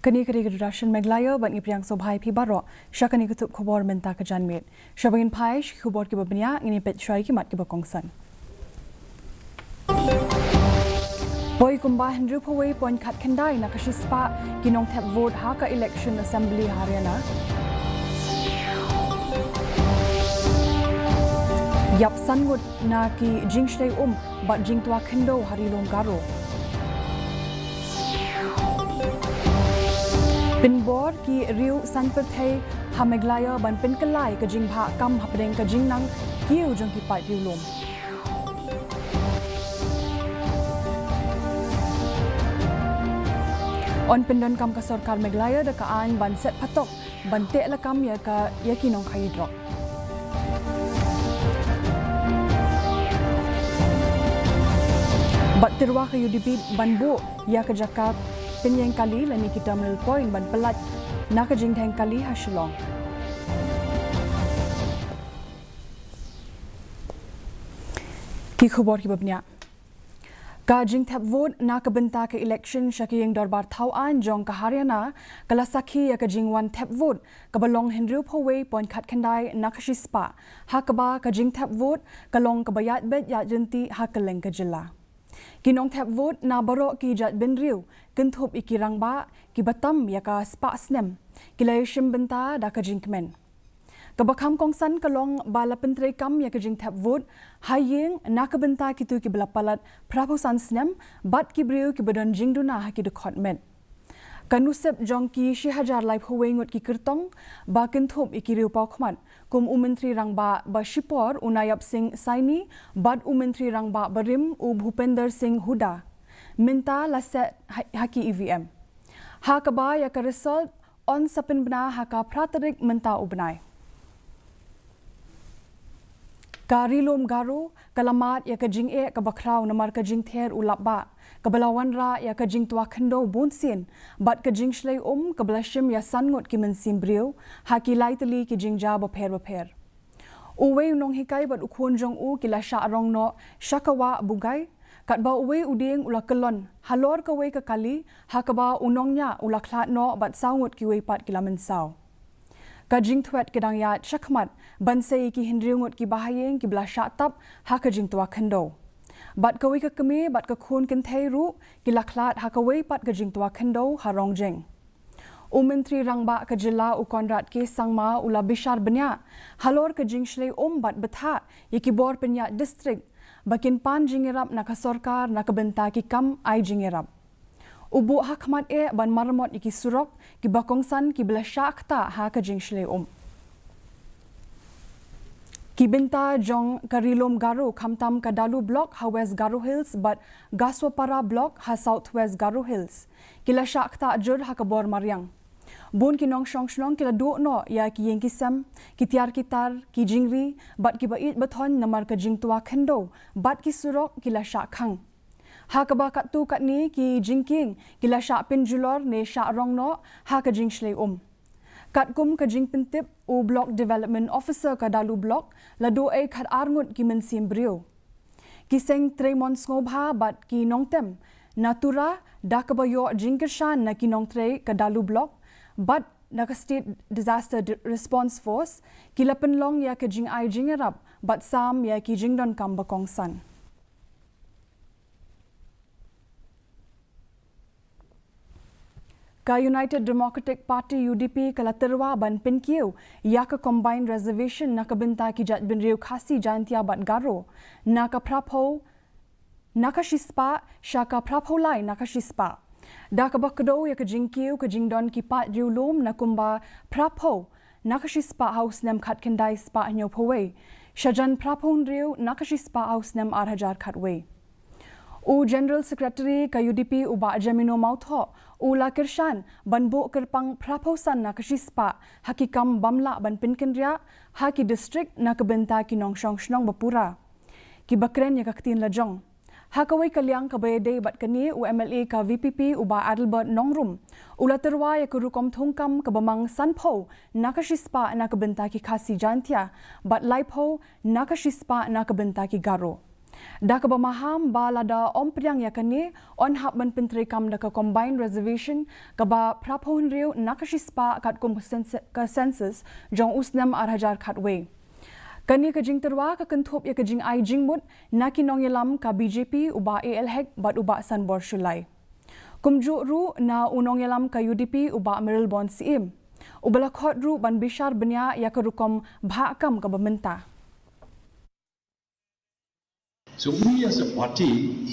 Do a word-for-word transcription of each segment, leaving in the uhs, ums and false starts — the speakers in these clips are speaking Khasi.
Kane ka dei ka Doordarshan Meghalaya bad ngi pdiang sngewbha ïa phi baroh sha kane ka tup khubor mynta ka janmiet. Shaba ngin phai sha ki khubor kiba bniah, ngin ïa peit shuwa ïa ki mat kiba kongsan. Poi kumba hynriewphew wei point khatkhyndai na ka shispah ki nongthep vote ha ka election assembly ha Haryana. Ïap san ngut na ki jingshlei um bad jingtwa khyndew ha Ri Lum Garo. Pynbor ki riew san pyrthei ha Meghalaya ban pynkylla ïa ka jingbha kam hapdeng ka jingnang kiew jong ki paid riewlum. Yn pyndonkam ka sorkar Meghalaya da ka aiñ ban set phatok ban teh lakam ïa ka, ïa ki nongkhaïi drok. Bad tyrwa ka U D P ban buh ïa ka jaka pynïeng kali lane ki terminal point ban pyllait na ka jingdheng kali ha Shillong. Ki khubor kiba bniah. Ka jingthep vote na ka bynta ka election sha ka ïing dorbar thaw aiñ jong ka Haryana ka la sakhi ïa ka jingwan thep vote kaba long hynriewphew wei point khatkhyndai na ka shispah, ha kaba ka jingthep vote ka long kaba ïaid beit ïaid ryntih ha kylleng ka jylla. Ki nongthep vote na baroh ki jaitbynriew, kynthup ïa ki rangbah kiba tam ïa ka spah snem, ki la ïashim bynta da ka jingkmen. Kaba kham kongsan ka long ba la pyntreikam ïa ka jingthep vote ha ïing na ka bynta kito kiba la palat phraphew san snem bad ki briew kiba don jingduna ha ki dkhot met. Ka nusip jong ki shi hajar laiphew wei ngut ki kyrtong ba kynthup ïa ki riewpawkhmat kum u Myntri Rangbah ba shipor u Nayab Singh Saini bad u Myntri Rangbah barim u Bhupender Singh Hooda mynta la set ha, ha ki E V M, ha kaba ïa ka result yn sa pynbna ha ka phra tarik mynta u bnai. Ka Ri Lum Garo ka la mad ïa ka jingeh kaba khraw namar ka jingther u lapbah kaba la wanrah ïa ka jingtwa khyndew bunsien bad ka jingshlei um kaba la shim ïa san ngut ki mynsiem briew ha ki lai tylli ki jingjia bapher bapher. Uwei u nonghikai bad u khun jong u ki la shah rong noh sha ka wah Bugai, katba uwei u dieng u la kyllon halor kawei ka kali, ha kaba u nongñiah u la khlad noh bad saw ngut kiwei pat ki la mynsaw. Ka jingthwet ka dang ïaid shakhmat ban sei ïa ki hynriew ngut ki bahaïing kiba la shah tap ha ka jingtwa khyndew. Bad kawei ka kmie bad ka khun kynthei ruh ki la khlad ha kawei pat ka jingtwa khyndew ha Rongjeng. U Myntri Rangbah ka jylla u Conrad K Sangma u la bishar bniah halor ka jingshlei um bad bthah ïa ki bor pynïaid district ba kin pan jingïarap na ka sorkar na ka bynta ki kam ai jingïarap. U buh ha khmat eh ban maramot ïa ki surok kiba kongsan kiba la shah ktah ha ka jingshlei um. Ki bynta jong ka Ri Lum Garo khamtam ka Dalu Block ha West Garo Hills bad Gaswapara Block ha South West Garo Hills ki la shah ktah jur ha ka bor mariang. Bun ki nongshong shnong ki la duh noh ïa ki ïing ki sem, ki tiar ki tar, ki jingri bad kiba ïeit ba thoiñ namar ka jingtwa khyndew bad ki surok ki la shah khang. Ha kaba katto katne ki jingkieng ki la shah pynjulor ne shah rong noh ha ka jingshlei um. Katkum ka jingpyntip u Block Development Officer ka Dalu Block, la duh ei khatar ngut ki mynsiem briew. Ki seng trei mon sngewbha bad ki nongtem na Tura da kaba ïoh jingkyrshan na ki nongtrei ka Dalu Block bad na ka State Disaster Di-, Response Force, ki la pynlong ïa ka jingai jingïarap bad sam ïa ki jingdonkam ba kongsan. Ka United Democratic Party, U D P, ka la tyrwa ban pynkiew ïa ka Combined Reservation na ka bynta ki jaitbynriew Khasi, Jaintia bad Garo na ka phraphew, na ka shispah sha ka phraphew lai na ka shispah. Da kaba kdew ïa ka jingkiew ka jingdon ki paid riewlum na kumba phraphew na ka shispah ha u snem khatkhyndai spah hynñiewphew wei, shajan phraphew hynriew na ka shispah ha u snem ar hajar khatwei. U General Secretary ka U D P u Bah Jemino Mawthoh u la kyrshan ban buh kyrpang phraphew san na ka shispah ha ki kam bym lah ban pynkynriah ha ki district na ka bynta ki nongshong shnong ba pura, kiba kren ïa ka ktien lajong. Ha kawei ka liang kaba ïadei bad kane, u M L A ka V P P u Bah Adelbert Nongrum u la tyrwa ïa ka rukom thungkam kaba mang sanphew na ka shispah na ka bynta ki Khasi Jaintia bad laiphew na ka shispah na ka bynta ki Garo. Da kaba maham ba lada ym pdiang ïa kane, yn hap ban pyntreikam da ka combined reservation kaba phra phew hynriew na ka shispah katkum ka cens-, ka census jong u snem ar hajar khatwei. Kane ka jingtyrwa ka kynthup ïa ka jingai jingmut na ki nongïalam ka B J P u Bah A L Hek bad u Bah Sanbor Shullai. Kumjuh ruh na u nongïalam ka U D P u Bah Mayralborn Syiem, uba la khot ruh ban bishar bniah ïa ka rukom bhah kam kaba mynta. So we as a party,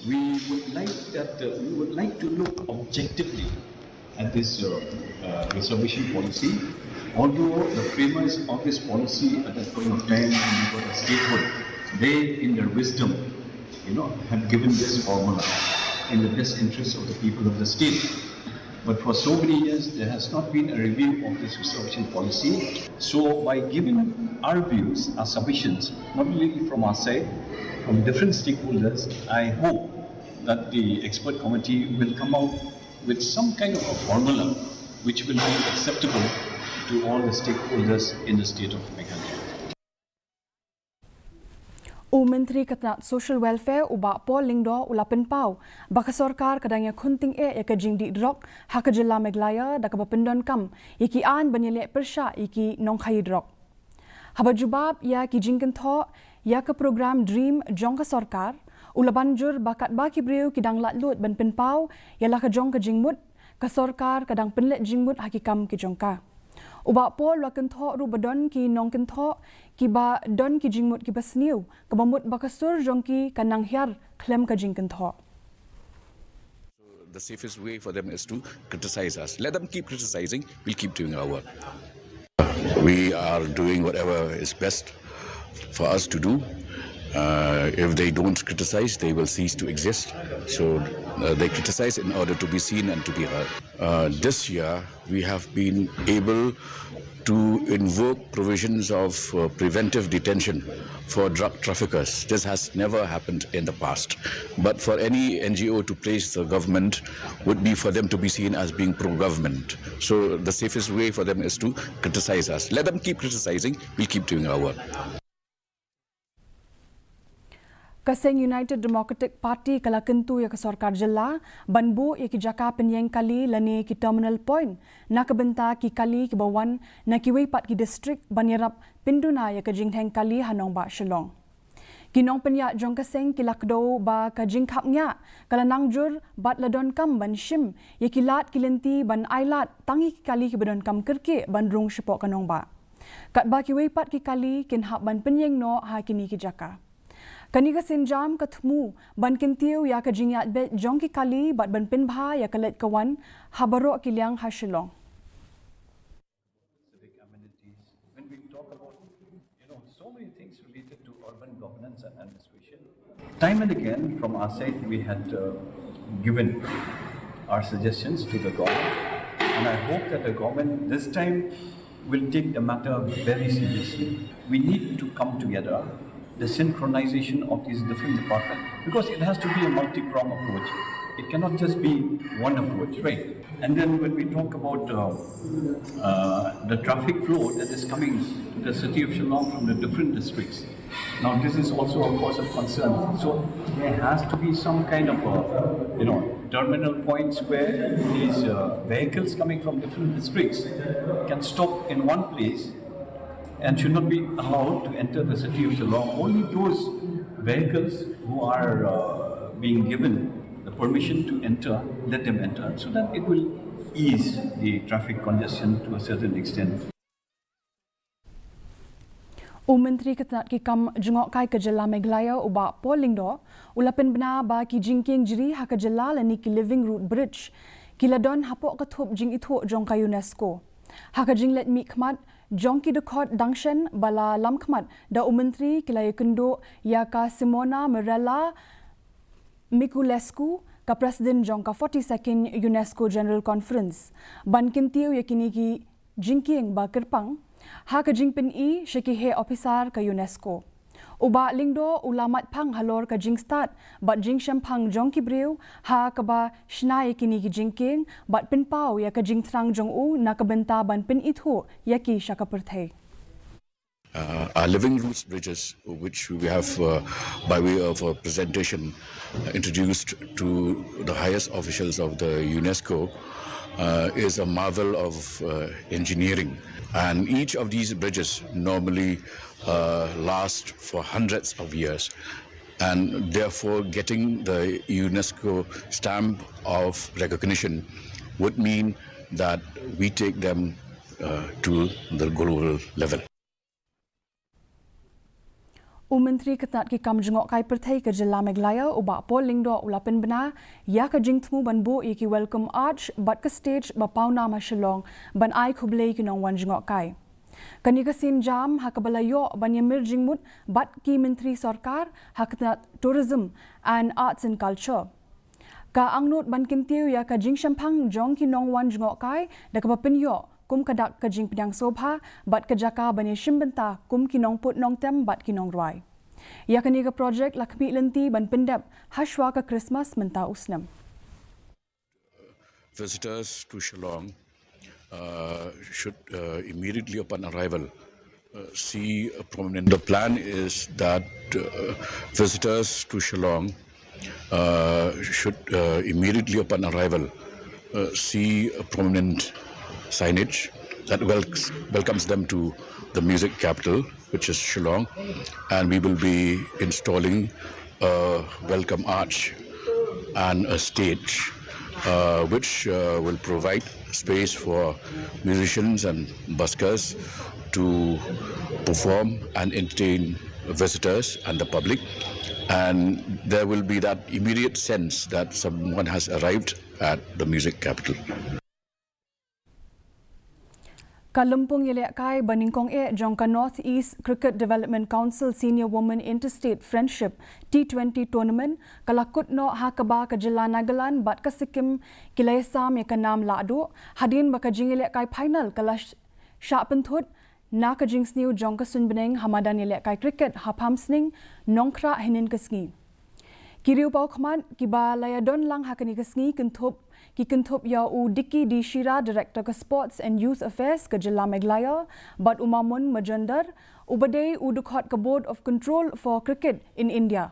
we would like that, uh, we would like to look objectively at this, uh, uh, reservation policy. Although the framers of this policy at that point of time, when we got a statehood, they, in their wisdom, you know, have given this formula in the best interest of the people of the state. But for so many years, there has not been a review of this reservation policy. So by giving our views, our submissions, not only from our side, from different stakeholders, I hope that the expert committee will come out with some kind of a formula which will be acceptable to all the stakeholders in the state of Meghalaya. U Myntri ka tnat Social Welfare u Bah Paul Lyngdoh u la pynpaw ba ka sorkar ka dang ïakhun tyngeh ïa ka jingdih drok ha ka jylla Meghalaya da kaba pyndonkam ïa ki aiñ ban ïaleh pyrshah ïa ki nongkhaïi drok. Haba jubab ïa ki jingkynthoh ïa ka program DREAM jong ka sorkar, u la ban jur ba katba ki briew ki dang laitluid ban pynpaw ïa la ka jong ka jingmut, ka sorkar ka dang pynleit jingmut ha ki kam ki jong ka. U Bah Paul u la kynthoh ruh ba don ki nongkynthoh kiba don ki jingmut kiba sniew, kaba mut ba ka sur jong ki ka nang hiar khlem ka jingkynthoh. The safest way for them is to criticize us. Let them keep criticizing, we'll keep doing our work. We are doing whatever is best for us to do. Uh, if they don't criticize, they will cease to exist. So uh, they criticize in order to be seen and to be heard. Uh, this year, we have been able to invoke provisions of uh, preventive detention for drug traffickers. This has never happened in the past. But for any N G O to place the government would be for them to be seen as being pro-government. So the safest way for them is to criticize us. Let them keep criticizing, we'll keep doing our work. Ka seng United Democratic Party ka la kyntu ïa ka sorkar jylla ban buh ïa ki jaka pynïeng kali lane ki terminal point na ka bynta ki kali kiba wan na kiwei pat ki district ban ïarap pynduna ïa ka jingdheng kali ha nongbah Shillong. Ki nongpynïaid jong ka seng ki la kdew ba ka jingkhapngiah ka la nang jur bad la donkam ban shim ïa ki lad ki lynti ban ailad tang ïa ki kali kiba donkam kyrkieh ban rung shapoh ka nongbah. Katba kiwei pat ki kali kin hap ban pynïeng noh ha kine ki jaka. Kane ka sienjam ka thmu ban kyntiew ïa ka jingïaid beit jong ki kali bad ban pynbha ïa ka leit ka wan ha baroh ki liang ha Shillong. Civic amenities. When we talk about, you know, so many things related to urban governance and administration, time and again from our side we had uh, given our suggestions to the government, and I hope that the government this time will take the matter very seriously. We need to come together, the synchronization of these different departments, because it has to be a multi-prong approach. It cannot just be one approach, right? And then when we talk about uh, uh, the traffic flow that is coming to the city of Shillong from the different districts, now this is also a cause of concern. So there has to be some kind of a, you know, terminal points where these uh, vehicles coming from different districts can stop in one place and should not be allowed to enter the city of Shillong. Only those vehicles who are uh, being given the permission to enter, let them enter, so that it will ease the traffic congestion to a certain extent. U Myntri ka tnat ki kam jngohkai ka jylla Meghalaya u Bah Paul Lyngdoh u la pynbna ba ki jingkieng jri ha ka jylla lane ki living root bridge ki la don hapoh ka thup jingithuh jong ka UNESCO. Ha ka jingleit mihkhmat jong ki dkhot dang shen ba la lamkhmat da u Myntri ki la ïakynduh ïa ka Simona Mirella Miculescu, ka President jong ka forty-second UNESCO General Conference, ban kyntiew ïa kine ki jingkieng ba kyrpang ha ka jingpyni sha ki heh ophisar ka UNESCO. U Bah Lyngdoh u la mad phang halor ka jingstad bad jingshemphang jong ki briew ha kaba shna ïa kine ki jingkieng bad pynpaw ïa ka jingthrang jong u na ka bynta ban pynithuh ïa ki sha ka pyrthei. Uh, our Living Roots bridges, which we have, uh, by way of a presentation, uh, introduced to the highest officials of the UNESCO, uh, is a marvel of, uh, engineering. And each of these bridges normally, uh, last for hundreds of years. And therefore, getting the UNESCO stamp of recognition would mean that we take them, uh, to the global level. U Myntri ka tnad ki kam jngohkai pyrthei ka jylla Meghalaya, u Bah Paul Lyngdoh, u la pynbna ïa ka jingthmu ban buh ïa ki Welcome Arch bad ka stage ba pawnam ha Shillong ban ai khublei ki nongwan jngohkai. Kane ka sienjam ha kaba la ïoh ban ïamir jingmut bad ki myntri sorkar ha ka tnad Tourism and Arts and Culture. Ka angnud ban kyntiew ïa ka jingshemphang jong ki nongwan jngohkai da kaba pynïoh kum ka dak ka jingpdiang sngewbha bad ka jaka ban ïashim bynta kum ki nongput nongtem bad ki nongrwai. Ïa kane ka projek la khmih lynti ban pyndep hashwa ka Christmas mynta u snem. Visitors to Shillong, uh, should, uh, immediately upon arrival, uh, see a prominent. The plan is that, uh, visitors to Shillong, uh, should, uh, immediately upon arrival, uh, see a prominent signage that wel- welcomes them to the music capital, which is Shillong, and we will be installing a welcome arch and a stage, uh, which, uh, will provide space for musicians and buskers to perform and entertain visitors and the public. And there will be that immediate sense that someone has arrived at the music capital. Ka lympung ïalehkai ba nyngkong eh jong ka North East Cricket Development Council Senior Women Interstate Friendship T twenty Tournament ka la kut noh ha kaba ka jylla Nagaland bad ka Sikkim ki la ïasam ïa ka nam lahduh hadien ba ka jingïalehkai final ka la sh- shah pynthut na ka jingsniew jong ka suiñbneng ha madan ïalehkai cricket ha Pamsning, Nongkhrah hynnin ka sngi. Ki riewpawkhmat kiba la ïadon lang ha kane ka sngi kynthup, ki kynthup ïa u Dicky D Shira, Director ka Sports and Youth Affairs ka jylla Meghalaya, bad u Mamun Majumdar, uba dei u dkhot ka Board of Control for Cricket in India.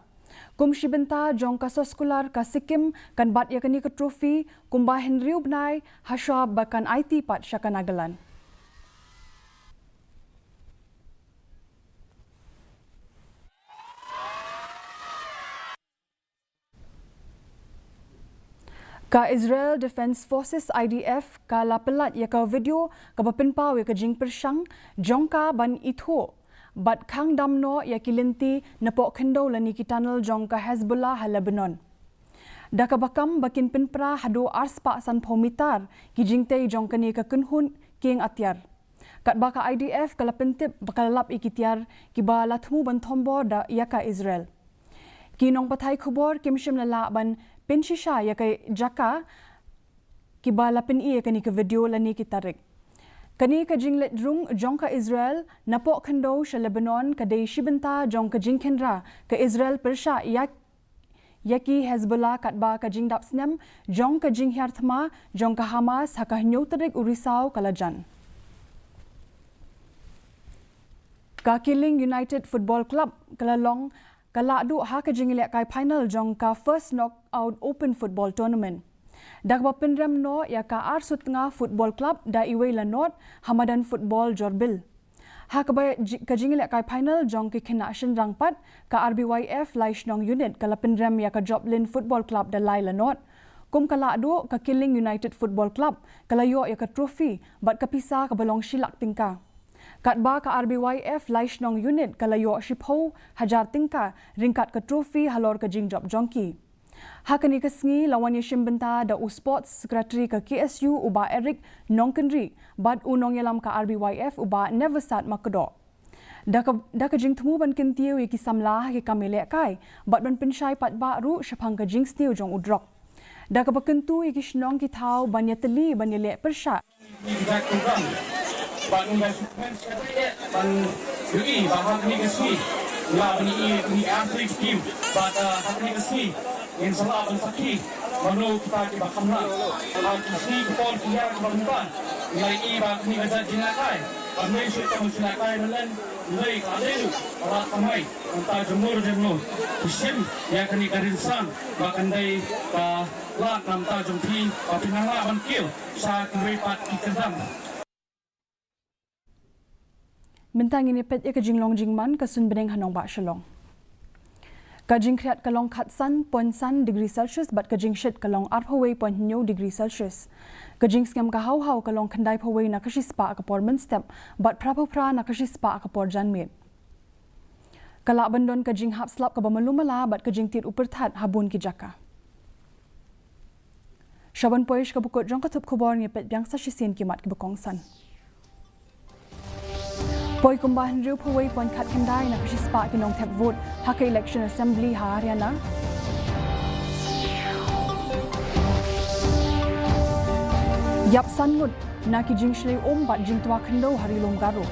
Kum shi bynta jong ka soskular, ka Sikkim kan bat ïa kane ka trophy kumba hynriew bnai hashwa ba kan aiti pat sha ka Nagaland. Ka Israel Defense Forces, I D F, ka la pyllait ïa ka video kaba pynpaw ïa ka jingpyrshang jong ka ban ithuh bad khang dam noh ïa ki lynti napoh khyndew lane ki tunnel jong ka Hezbollah ha Lebanon. Da kaba kam ba kin pynpra haduh arspah sanphew mitar ki jingtei jong kane ka kynhun kieng atiar. Katba ka I D F ka la pyntip ba ka la lap ïa ki tiar kiba la thmu ban thombor da ïa ka Israel. Ki nongpathai khubor kim shym la lah ban pynshisha ïa ka jaka kiba la pyni ïa kane ka video lane ki tarik. Kane ka jingleit rung jong ka Israel napoh khyndew sha Lebanon ka dei shi bynta jong ka jingkhynra ka Israel pyrshah ïa ïa ki Hezbollah katba ka jingdap snem jong ka jinghiar thma jong ka Hamas ha ka hynñiew tarik u Risaw ka la jan. Ka Killing United Football Club ka la long ka lahduh ha ka jingïalehkai final jong ka First Knockout Open Football Tournament. Da kaba pynrem noh ïa ka Arsutnga Football Club da iwei la nod ha madan football Jorbil. Ha kaba ji- ka jingïalehkai final jong ki khynnah shynrang pat, ka R B Y F Laishnong Unit ka la pynrem ïa ka Joplin Football Club da lai la nod. Kum ka lahduh, ka Killing United Football Club ka la ïoh ïa ka trophy bad ka pisa kaba long shi lak tyngka. Katba ka R B Y F Laishnong Unit ka la ïoh shiphew hajar tyngka ryngkat ka trophy halor ka jingjop jong ki. Ha kane ka sngi la wan ïashim bynta da u Sports Secretary ka K S U u Bah Eric Nongkynrih bad u nongïalam ka R B Y F u Bah Neversad Makdoh. Da ka, da ka jingthmu ban kyntiew ïa ki samla ha ki kam ïalehkai bad ban pynshai paidbah ruh shaphang ka jingsniew jong u drok. Da kaba kyntu ïa ki shnong ki thaw ban ïatylli ban ïaleh pyrshah. Ban ïohi ba ha kane ka sngi la ban ïohi ïa kine ki archery team bad, uh, ha kane ka sngi ngin sa lah ban sakhi mano kita kiba kham lah. Ha ki sngi ki por ki hiar kiba mynta ngi la ïohi ba kane ka jait jingïalehkai Kam dei shuh tang shu lehkai rylen, dei ka dei ruh ka lad kamai na bynta jong no jong no. Ki shim ïa kane ka rynsan ba kan dei ka lad na bynta jong phi ba phin nang lah ban kiew sha kiwei pat ki kyrdan. Mynta ngin ïa peit ïa ka jinglong jingman ka suiñ bneng ha nongbah Shillong. Ka jingkhriat ka long khatsan point san degree Celsius bad ka jingshit ka long arphew wei point hynñiew degree Celsius. Ka jingsngem ka haw haw ka long khyndaiphew wei na ka shispah ka por mynstep bad phraphew phra na ka shispah ka por janmiet. Ka lah ban don ka jinghap slap kaba malu mala bad ka jingtied u pyrthat ha bun ki jaka. Sha ban poi sha kaba kut jong ka thup khubor, ngin ïa peit biang sa shisien ki mat kiba kongsan. Poi kumba hynriewphew wei point khatkhyndai na ka shispah ki nongthep vote ha ka election assembly ha Haryana. Ïap san ngut na ki jingshlei um bad jingtwa khyndew ha Ri Lum Garo.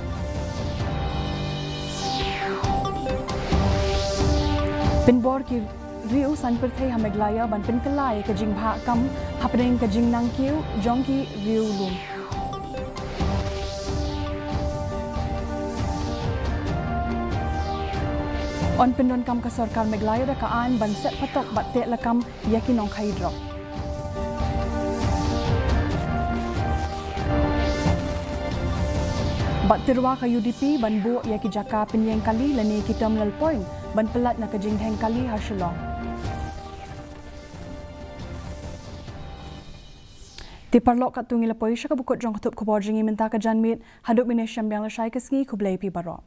Pynbor ki riew saiñ pyrthei ha Meghalaya ban pynkylla ïa ka jingbhah kam hapdeng ka jingnang kiew jong ki riew lum. Yn pyndonkam ka sorkar Meghalaya da ka aiñ ban set patok bad teh lakam ïa ki nongkhaii drok. Bad tyrwa ka U D P ban buh ïa ki jaka pynïeng kali lane ki terminal point ban pyllait na ka jingdheng kali ha Shillong. Te paralok, katto ngi la poi sha kaba kut jong ka thup khubor jong ngi mynta ka janmiet. Haduh mynne shem biang lashai ka sngi, khublei phi baroh.